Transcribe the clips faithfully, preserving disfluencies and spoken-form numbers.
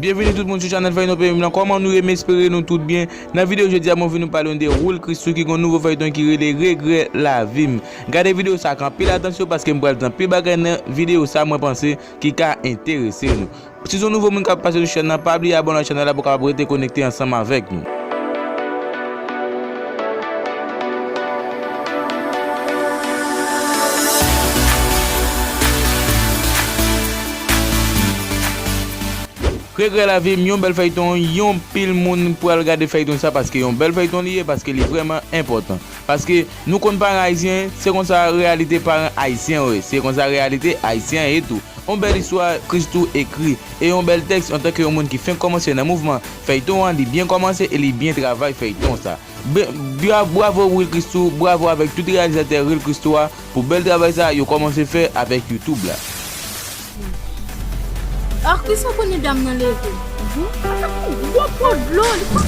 Byenvini tout moun sou chanèl Fèyton P M lan. Kòman nou ye? M espere nou tout byen. Nan videyo jodi a, mwen vin nou pale de Will Christou ki gen yon nouvo fèyton ki rele Regrè Lavi m. Gade videyo sa ak anpil atansyon paske m pral di anpil bagay nan videyo sa mwen panse ki ka enterese nou. Si se yon nouvo moun k ap pase sou chèn nan, pa bliye abòne ak chanèl la pou w kapab rete konekte ansanm avèk nou. Regrè Lavi m, yon bèl fèyton, yon pil moun pral gade fèyton sa paske yon bèl fèyton li ye, paske li vrèman enpòtan. Paske nou konn paran ayisyen, se konsa reyalite paran ayisyen yo ye, se konsa reyalite ayisyen an ye tou. Yon bèl istwa Christou ekri, e yon bèl tèks antanke yon moun ki fenk kòmanse nan mouvman fèyton an, li byen kòmanse e li byen travay fèyton sa. Be-, bra-, bravo Will Christou, bravo avèk tout reyalizatè Will Christou a pou bèl travay sa yo kòmanse fè avèk YouTube la. Ak Christou konnen dam nan leve. Mhm. Gwo po dlo, li pa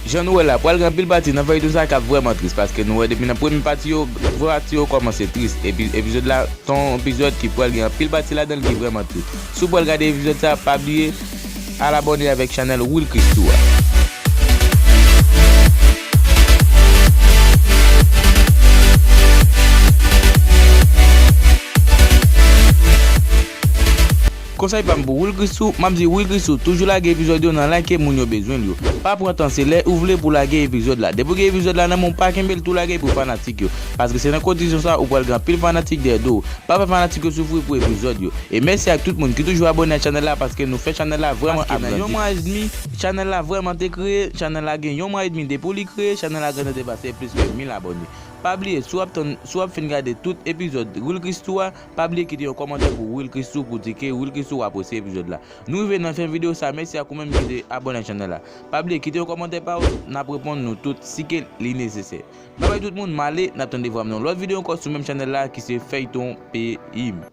Jan nou wè la, pral gen anpil pati nan fèyton sa k ap vrèman tris, paske nou wè depi nan premye pati yo, pati yo kòmanse tris, epi epizòd la, se yon epizòd ki pral gen anpil pati ladan l ki vrèman tris. Si w pral gade epizòd sa, pa bliye al abòne avèk chanèl Will Christou a. Konsèy pa m pou Will Christou, m ap di Will Christou toujou lage epizòd yo nan lè ke moun yo bezwen l yo. Pa pran tan, se lè ou vle pou lage epizòd la. Depi w gen epizòd la nan men w, pa kenbe l tou lage pou fanatik yo. Paske se nan kondisyon sa ou pral gen anpil fanatik dèyè do w. Pa fè fanatik yo soufri pou epizòd yo. E mèsi ak tout moun ki toujou abòne ak chanèl la paske nou fè chanèl la vrèman ap grandi. Paske nan yon mwa edmi, chanèl la vrèman te kreye, chanèl la gen yon mwa edmi depi li kreye, chanèl la gentan depase plis ke mil abòne. Pa bliye, si w ap tann, si w ap fin gade tout epizòd Will Christou a, pa bliye kite yon kòmantè pou Will Christou pou di ke Will Christou apresye epizòd la. Nou rive nan fen videyo sa, mèsi ak ou menm ki te abòne ak chanèl la. Pa bliye kite yon kòmantè pa w, n ap reponn nou tout si ke li nesesè. Babay tout moun, m ale, n ap tande vwa m nan yon lòt videyo ankò sou menm chanèl la ki se Fèyton Peyi m.